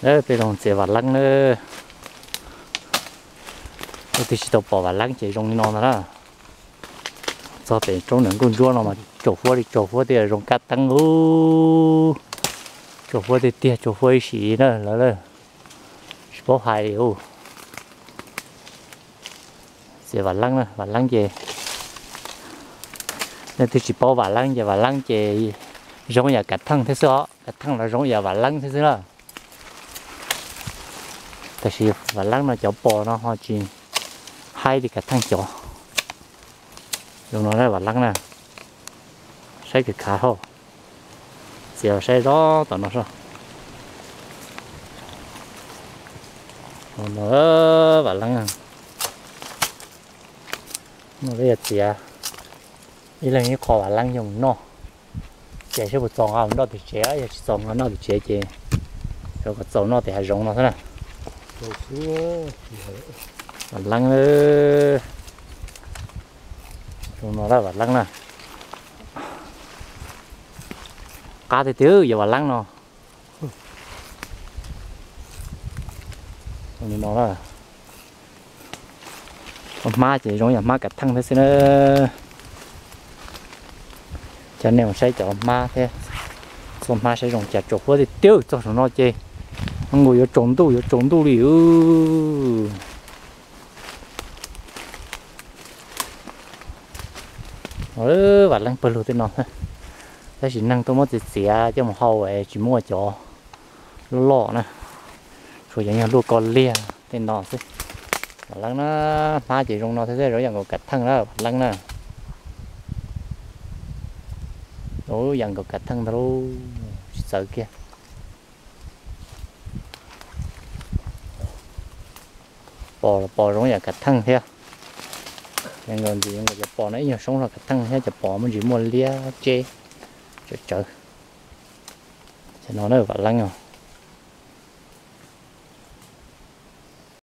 Peb los txiav vam leeb na. Leej twg tsis tau pom vam leeb ces zoo li no ntag na. Txog pem roob ntawm nkuaj ntsuab no mas tsaus huab li tsaus huab tiag, zoo kab teeb ub. Tsaus huab tiag tiag, tsaus huab ib sim na lawv, tsis paub hais li ub. Txiav vam leeb na, vam leeb ces, leej twg tsis paub vam leeb ces vam leeb ces zoo yam kav theej thiab xwb os, kav theej los zoo yam vam leeb thiab xwb na. Tab sis vam leeb no cov pos no ho tsis haib li kav theej cov. Zoo no na vam leeb na, saib khav khav hauj, txiav los saib zov tom no soj. Vam leeb, no peb yuav txiav ib leeg ib qho vam leeb coj mus noj. Ces saib puas txaus nqa mus noj tim tsev, yog tsis txaus nqa noj tim tsev ces kom txaus noj tim hav zoov no xwb na. Vam leeb, zoo no lawm vam leeb na. Qab tiag tiag yog vam leeb no. Zoo no, hmab ces zoo yam hmab kav theej thiab xwb na. Cov nej mus saib cov hmab thiab, txhua hmab saib zoo cas, tsaus huab tiag tiag. Txog saum no ces nkaus yuav tsaus ntuj, yuav tsaus ntuj li. Vam leeb pawg lug tej no, tab sis neeg tuaj muab txiav txiav coj mus hau es tsis muaj cov loj loj na, tsuas yog luaj koj liag tej no xwb. Vam leeb na, hmab ces zoo no thiab xwb, zoo yam nkaus kav theej na vam leeb na. Zoo yam nkaus kav theej ntag lauj, tsis txawv kiag. Pos los pos zoo yam kav theej thiab. Nkaus ntxiv nkaus cov pos no ib nyuag soob zog kav theej thiab, cov pos muaj ntsis muaj liab tseb tsawv tsawv. Cov no na vam leeb os.